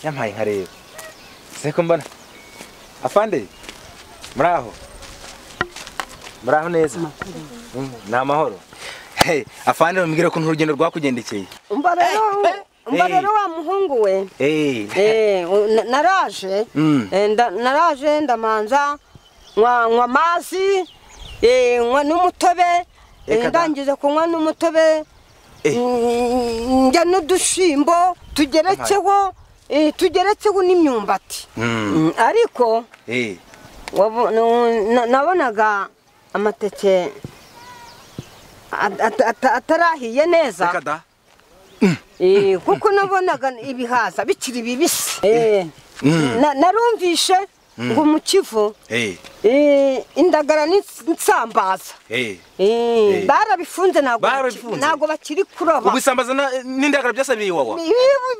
Yampaye nka rero. Seko mbona. Afande. Muraho. Muraho neza. Ni amahoro. Hey, afande bambwira ko urugendo rwakugendekeye. Umva rero wa muhungu we. Naraje. Naraje ndamanza nywa amazi, nywa n'umutobe, ndangiza kunywa n'umutobe. Njya n'udushimbo tugeretseho n'imyumbati. Ariko nabonaga amateke atarahiye neza. Kuko nabonaga ibihaza bikiri bibisi. Narumvishe ngo mu Kivu indagara n'insambaza barabifunze, ntabwo bakiri kuroba. Ubusambaza n'indagara byasabiye iwawa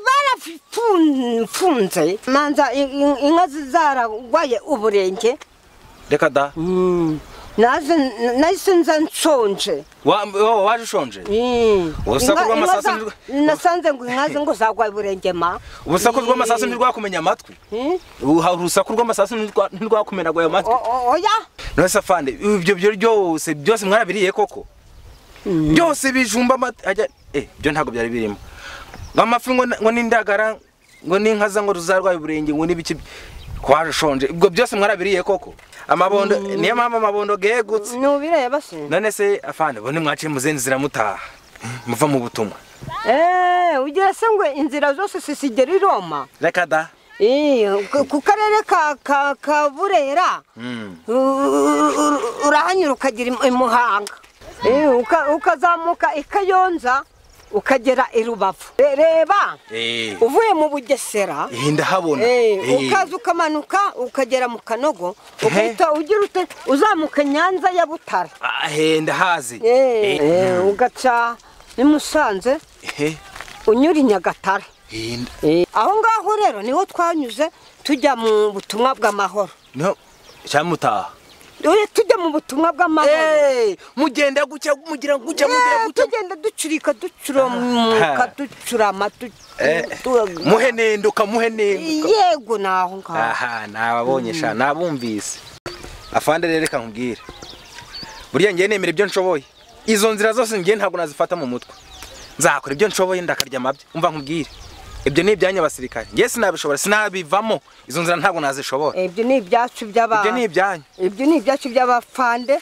barabifunze. Manza inka zaragwaye uburenge. Reka da. Nahise nza nshonje. Waje ushonje? Urusaku rw'amasasu nasanze ngo inka ngo zagwaye uburenge ma. Urusaku rw'amasasu ntirwakumenya amatwi. Urusaku rw'amasasu ntirwakumenagwaye amatwi. Oya. None se afande ibyo byose byose mwarabiriye koko? Byose bijumba amata byo ntabwo byari birimo. Amafi ngo n'indagara ngo n'inka za ngo ruzarwaye uburenge ngo n'ibiki kwaje ushonje. Ubwo byose mwarabiriye koko? Amabondo niyo mama amabondo gegutse. Nubireba se. None se afande bone mwaciye muzenzi ziramutaha muva mu butumwa. Ugira se ngo inzira zose sisigera i Roma. Reka da. Ku karere ka Burera urahanyura ukagira i Muhanga. Ukazamuka i Kayonza ukagera i Rubavu. Reba uvuye mu Bugesera ndahabona. Ukaza ukamanuka ukagera mu Kanogo ugahita ugira ute uzamuka Nyanza ya Butare. Ndahazi. Ugaca ni Musanze unyura i Nyagatare. Aho ngaho rero niho twanyuze tujya mu butumwa bw'amahoro. No cyamutaha. Tujya mu butumwa bw'amahoro. Mugenda gucya mugira gucya mugira gucya. Tugenda ducurika ducuramuka ducurama muhenenduka muhenenduka. Yego naho ngaho. Aha nababonye sha nabumvise. Afande rero reka nkubwire. Burya ngiye nemera ibyo nshoboye. Izo nzira zose ngiye ntabwo nazifata mu mutwe. Nzakora ibyo nshoboye ndakarya amabye. Umva nkubwire. Ibyo ni ibyanya abasirikare. Ngiye sinabishobora sinabivamo. Izo nzira ntabwo nazishobora. Ibyo ni ibyacu by'aba. Ibyo ni ibyanyu. Ibyo ni ibyacu by'abafande.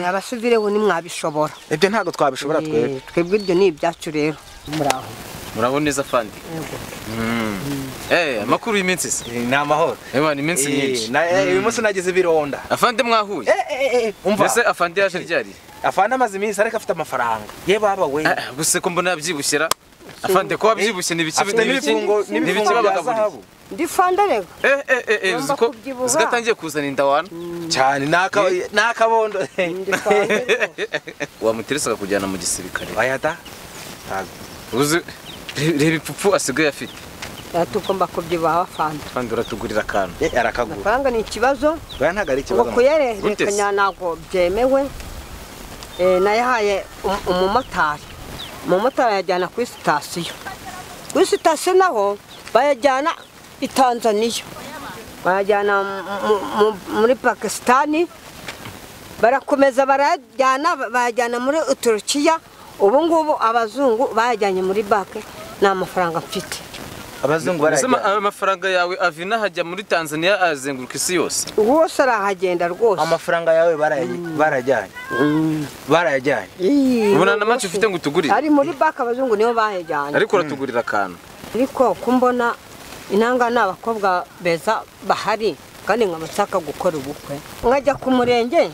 Abasubireho ni mwabishobora. Ibyo ntabwo twabishobora twebwe. Twebwe ibyo ni ibyacu rero. Muraho. Muraho neza afande. Yego. Amakuru y'iminsi se. Ni amahoro. Ni iminsi myinshi. Uyu munsi nagize ibironda. Afande mwahuye. Umva. Mbese afande yaje ryari? Afande amaze iminsi ariko afite amafaranga. Ye baba we. Gusa ko mbona yabyibushyira. Afande ko wabyibushye nibiki nibiki babagaburiye. Ndi fande rego. Uziko ugatangiye kuzana indawana cyane nakabondo. Wamuteresa akakujyana mu gisirikare. Oya da. Uzi reba ipfupfu asigaye afite. Tugomba kubyibaha afande. Afande uratugurira akantu. Arakagura. Amafaranga ni ikibazo. Oya ntago ari ikibazo. Ngo kuyerekanya ntabwo byemewe. Nayahaye umumotari. Umumotari yajyana kuri sitasiyo. Kuri sitasiyo naho bayajyana i Tanzania. Bayajyana muri Pakistani. Barakomeza barajyana bayajyana muri Turukiya. Ubu ngubu abazungu bayajyanye muri banki nta mafaranga mfite. Abazungu barajyana. Amafaranga yawe avina hajya muri Tanzania azenguruka isi yose. Wose arahagenda rwose. Amafaranga yawe barajyanye. Barajyanye. Ubona na make ufite ngo utugurire. Ari muri banki abazungu niho bahejyanye. Ariko uratugurira akantu. Ariko kumbona inanga n'abakobwa beza bahari kandi nkabashaka gukora ubukwe. Nkajya ku murenge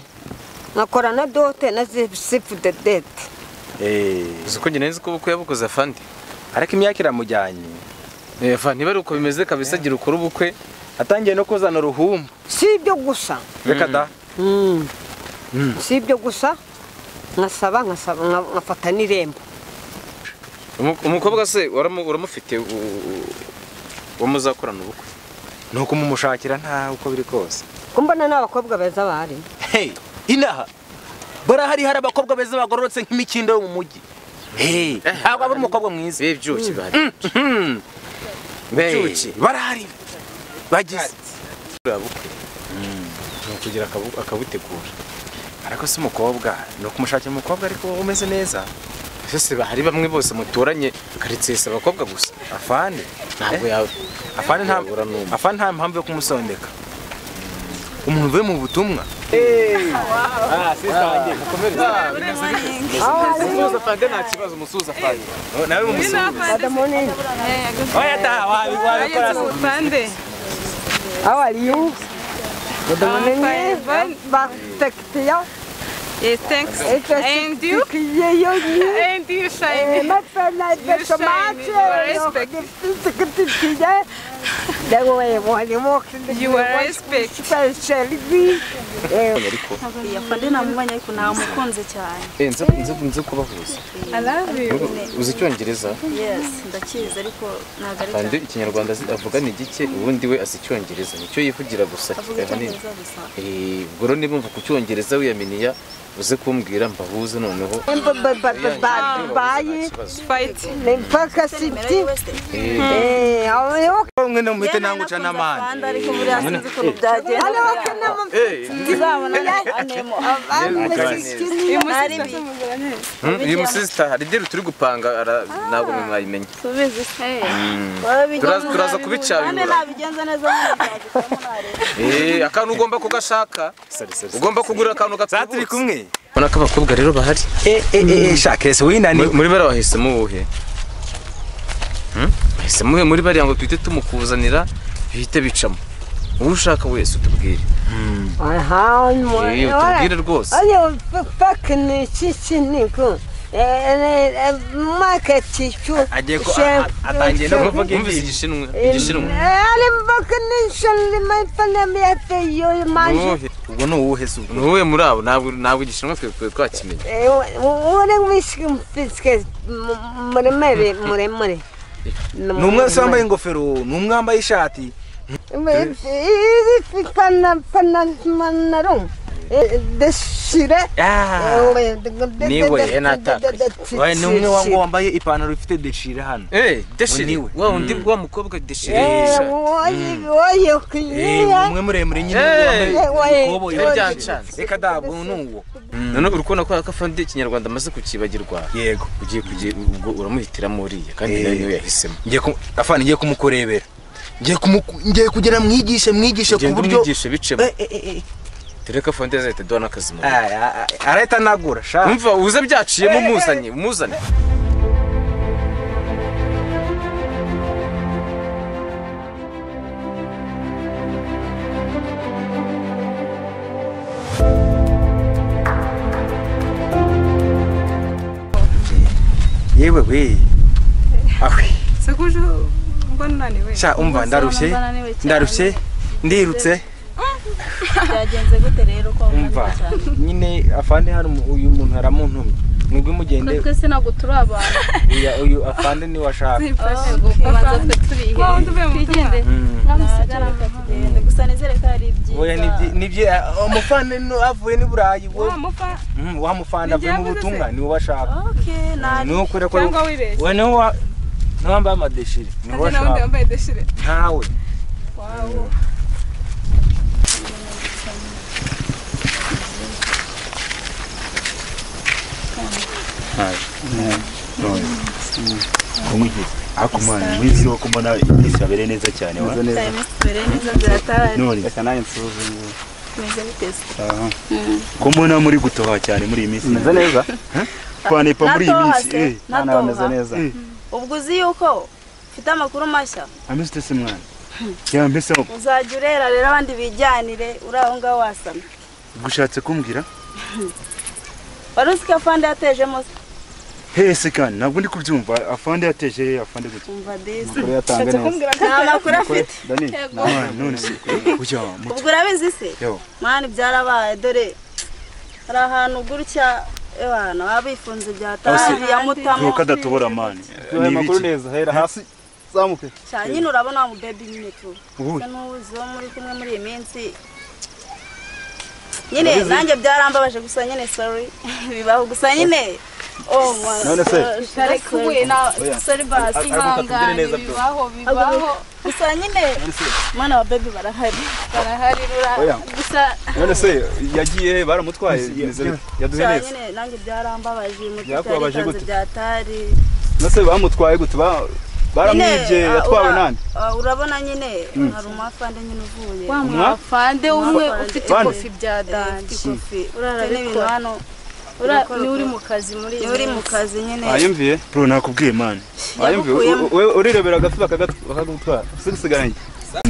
nkakora na dote na sifu de dete. Uzi ko njye nzi ko ubukwe yabukoze afande. Ariko imyaka iramujyanye. Afande niba ari uko bimeze kabisa gira ukora ubukwe. Atangiye no kuzana uruhumbu. Si ibyo gusa. Reka da. Si ibyo gusa nkasaba nkafata n'irembo. Umukobwa se uramufite uwo muzakorana ubukwe? Nuko mumushakira nta uko biri kose. Kumbona n'abakobwa beza bahari. Inaha barahari hari abakobwa beza bagororotse nk'imikindo yo mu mujyi. Ntabwo abura umukobwa mwiza. Bibyuki bahari. Cyuki barahari bagize bukwe kugira akabutegura. Ariko si umukobwa ni ukumushakira umukobwa ariko umeze neza. Ese bahari bamwe bose muturanye karitsiye si abakobwa gusa. Afande ntabwo yawe afande nta mpamvu yo kumusondeka umuntu uvuye mu butumwa. Musuhuza afande nta kibazo, musuhuza afande nawe mumusuhuza. Oya ta wabikora afande. How are you? Good morning. Yes, thanks. And you? And you shine. You shine. You are respect. You are respect. Afande namubonye ariko namukunze cyane. Nze kubahuza. I love you. Uzi Icyongereza? Yes, ndakizi ariko ntabwo ari cyane. Ikinyarwanda avuga ni gike, ubundi we azi Icyongereza. Nicyo yivugira gusa. Ubwo rero niba umva ku Cyongereza wiyaminiya uze kumbwira mbahuze noneho. Fight. Mwe no muhite nanguca n'amande. Ariko buriya sinzi ukuntu byagenda. Uyu musista hari idiri turi gupanga ntabwo mwayimenya. Turaza kubicabura. Akantu ugomba kugashaka. Ugomba kugura akantu gatubutse. Turi kumwe. Ubona ko abakobwa rero bahari. Shaka ese winani. Muri bara wahisemo uwuhe? Wahisemo uwuhe muri bariya ngo tuhite tumukuzanira bihite bicamo. Uwo ushaka wese utubwire. Utubwire rwose. Atangiye no kuvuga Igishinwa. Ubwo ni uwuhe se ubwo? Ni uwuhe muri abo? Ntabwo Igishinwa twe twakimenye. Ni umwe se wambaye ingofero, ni umwe wambaye ishati. Niwe natakaye. Ni umwe wangu wambaye ipantaro ifite deshire hano. Deshire. Wa undi wa mukobwa deshire. Umwe muremure nyine wambaye ikoboyi. Reka dabwo nuwo. None uri kubona ko afande Ikinyarwanda amaze kukibagirwa. Yego. Ugiye kugiye ubwo uramuhitiramo uriya kandi nawe niwe yahisemo. Ngiye afande ngiye kumukurebera. Ngiye kugira mwigishe ku buryo mwigishe bicemo. Tereka afande azahita aduha n'akazi mu rugo. Arahita anagura sha. Umva uze byaciyemo umuzanye umuzane. Yewe we. Ahwe. Sekuje mbona unaniwe. Sha umva ndarushye. Ndarushye. Ndirutse. Byagenze gute rero ko umva nyine afande hari uyu muntu aramuntumye mwebwe mugende twese ntabwo turi abantu. Uyu afande ni washaka kubanza twe turihe twigende gusa nizere ko ari ibyiza. Oya nibye umufande avuye ni Burayi wa mufande avuye mu butumwa ni washaka. Ni ukuri ko we ni wa wambaye amadeshire ni washaka ntawe. Akumana mwisi wo kumbona iminsi yabereye neza cyane wa none kumbona muri gutoha cyane muri iyi minsi meze neza kwanepa muri iyi minsi nana bameze neza. Ubwo uzi yuko mfite amakuru mashya ameze se mwana yambese uzajya urera rero abandi bijyanire uri aho ngaho wasama. Gushatse kumbwira wari uzi ko afande yatejemo hese kandi ntabwo ndi kubyumva afande yateje afande gute umva disi nta makuru afite none se ujya ubwo urabizi se mwana byarabaye dore hari ahantu gutya ebana baba bifunze byataye yamutamo nuko adatobora mani ni amakuru neza hera hasi zamuke cyane nyine urabona mu baby nyine tu n'uzi wo muri kumwe muri iyi minsi nyine nanjye byarambabaje gusa nyine sorry bibaho gusa nyine Oh man. None se. Ariko na sorry basi ihangane bibaho bibaho. Gusa nyine mwana wa baby barahari. Barahari rura. Gusa none se yagiye baramutwaye yaduhe neza. Nyine nanjye byarambabaje mutari byatari. None se bamutwaye gute baramwibye yatwawe nande? Urabona nyine hari umafande nyine uvuye. Wa mafande umwe ufite kofi bya danje. Kofi urarabikora hano. Ura ni uri mu kazi muri ni uri mu kazi nyine. Ayumviye bro nakubwiye man. Ayumviye urirebera agafi bakagutwara. Sigaranye.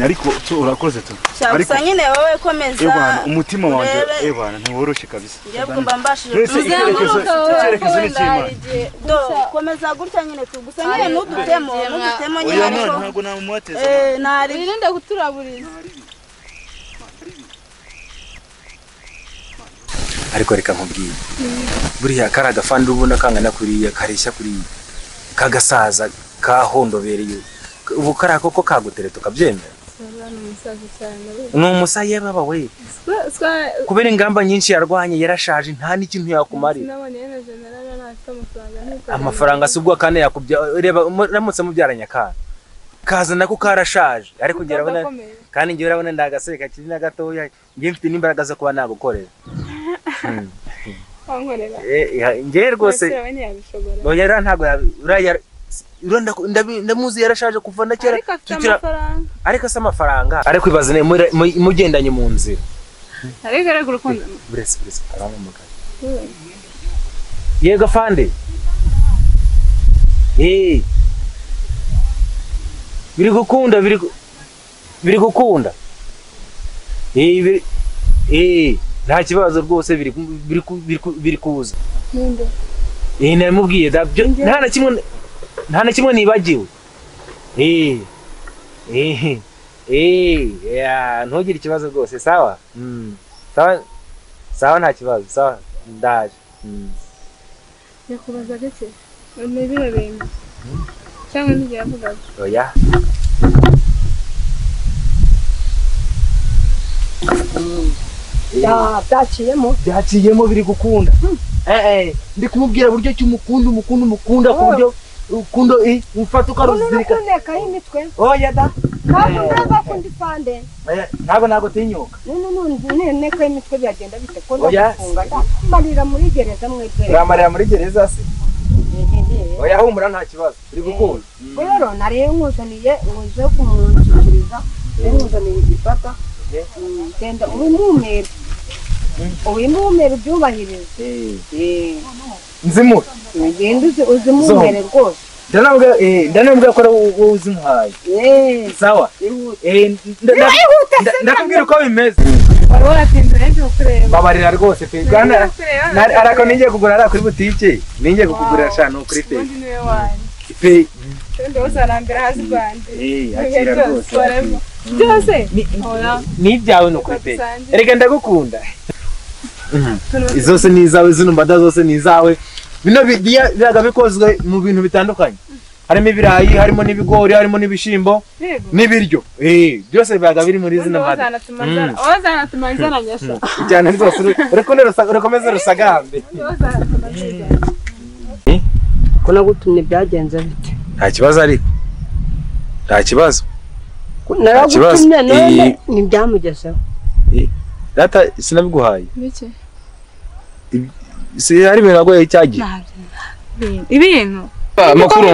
Ariko urakoze tu. Ariko nyine wowe komeza. Ebana umutima wanje ebana ntiworoshe kabisa. Yebwo mbambashije. Icyerekezo ni cy'Imana. Do komeza gutya nyine tu gusa nyine nudutemo nyine ariko ntago namumwateza. Nari wirinde guturaburiza. Ariko reka nkubwiye buriya kari agafandi ubona kangana kuriya kareshya kuriya kagasaza kahondobereye ubu kari koko kagutereta ukabyemera ni umusaza baba we kubera ingamba nyinshi yarwanye yarashaje nta n'ikintu yakumarira amafaranga si ubwo kane yakubya reba ramutse mubyaranye akana kaza nako karashaje ariko ngira urabona kandi ngiye urabona ndagasore kakiri na gatoya ngiye mfite n'imbaraga zo kuba nagukorera wankorera ngiye rwose oya ntago ndamuzi yarashaje kuva na kera ariko se amafaranga ariko ibaze mugendanye mu nzira ariko ariko urukundo burese burese arampamagara yego afande biri gukunda biri gukunda nta kibazo rwose biri kuza namubwiye nta na kimwe nibagiwe ntugire ikibazo rwose sawa sawa nta kibazo sawa ndaje yakubaza gake ni bino bintu cyangwa n'igihe yavugaga oya byaciyemo biri gukunda ndi kumubwira buryo ki umukunda umukunda ku buryo urukundo umfata ukaruzirika ukuneka y'imitwe oya da ntabwo ndabakunda ipande ntabwo nagotinyuka none neka y'imitwe byagenda bite ko ndagufunga ndamarira muri gereza mwebwe uramarira muri gereza se oya humura nta kibazo biri gukunda rero nariye nkuzaniye uze kumunshikiriza nkuzaniye igifata genda ubimumere ubimumere ubyubahirize nzimura ugenda uzimumere rwose ndanabwira ko wowe uzimuhaye sawa ndakubwira uko bimeze babarira rwose pe arako ningiye kugura ari kuri butike ningiye kukugurira shano kuri pe pe akira rwose byose ni ibyawe ni ukuri pe erega ndagukunda zose ni izawe zino mbada zose ni izawe bino biyaga bikozwe mu bintu bitandukanye harimo ibirayi harimo n'ibigori harimo n'ibishimbo n'ibiryo byose bibaga biri muri zino mbada cyane rwose urukomeze rusagambe ko nagutumye byagenze bite nta kibazo ariko nta kibazo naragutumye none ntibyamugezeho data sinabiguhaye bike si hari ibintu nagoye cyagiye ibintu amakuru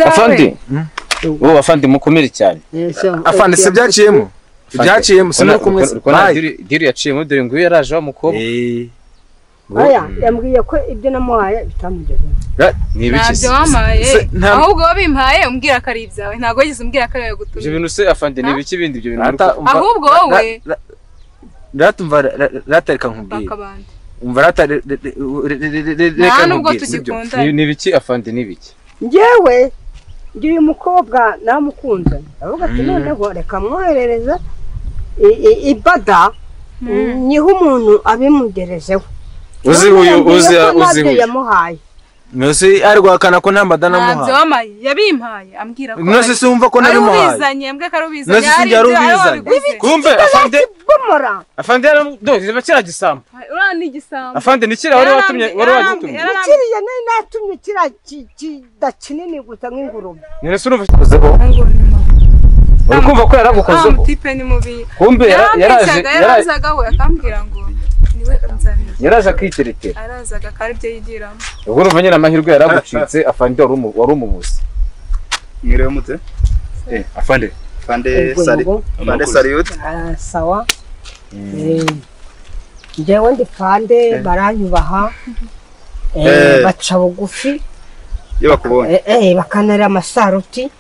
afandi wowe afandi mukomere cyane afandi se byaciyemo byaciyemo sinari kumwe diri yaciyemo dore nguyu yaraje wa mukobwa oya yambwiye ko ibyo namuhaye bitamugezeho ni ibiki ntabyo wampaye ahubwo wabimpaye umbwira ko ari ibyawe ntabwo wigeze umbwira ko ari ayo gutumira ibyo bintu se afande ni ibiki bindi ibyo bintu ahubwo wowe ratumva ratareka nkubwire umva rata reka nubwo tugikundana ni ibiki afande ni ibiki njyewe ngira uyu mukobwa namukunze ndavuga ati noneho reka mwoherereza ibada niho umuntu abimugerezeho uzi uyu uzi uzi yamuhaye Nose ari guhakana ko nta mada Ntabyo namuhaye. wamaye, yabimpaye ambwira ko. Nose se wumva ko Ari nabimuhaye? ubizanye, mbwe ko ari ubizanye. Nose sinjye ari ubizanye. Kumbe afande Bomora. Afande reba kiriya gisambo. Uriya ni igisambo. Afande ni kiriya wari watumye, wari wagitumye. Kiriya nari natumye kiriya kida kinini gusa nk'ingurube. None se urumva kikozeho? Uri kumva ko yaragukozeho? Mutipe ni mubi. Kumbe yaraje, yarazaga we akambwira ngo niwe unzaniye. Yaraje akiteretera. Arazaga akari ibyo yigiramo. Ubwo urumva nyine amahirwe yaragucitse, afande wari umubuze. Mwiriwe mute? Afande. Afande sari. Afande salute. Sawa. Njyewe ndi fande baranyubaha. Baca bugufi. Iyo bakubonye. Bakanara amasaruti.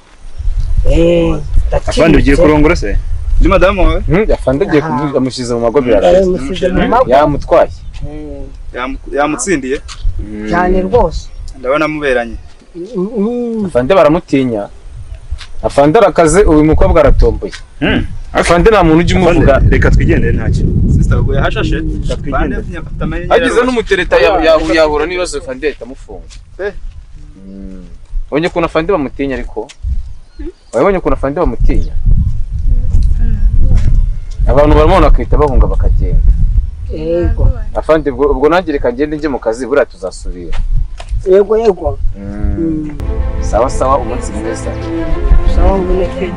Afande ugiye kurongora se? Ndi madamu wawe? Afande agiye amushyize mu mago birarangiye. Yamutwaye. Yamutsindiye. Cyane rwose. Ndabona muberanye. Afande baramutinya. Afande arakaze, uyu mukobwa aratomboye. Afande nta muntu ujya umuvuga. Reka twigendere ntacyo. Sister uguye hashashe. Twigendere. Hagize n'umutereta yahura n'ibibazo afande ahita amufunga. Ubonye ukuntu afande bamutinya ariko? Wabonye ukuntu afande bamutinya? Abantu baramubona bakahita bahunga bakagenda. Yego. Afande ubwo nanjye reka ngende njye mu kazi buriya tuzasubira. Yego yego. Sawa sawa, umunsi mwiza. Sawa, uboneke.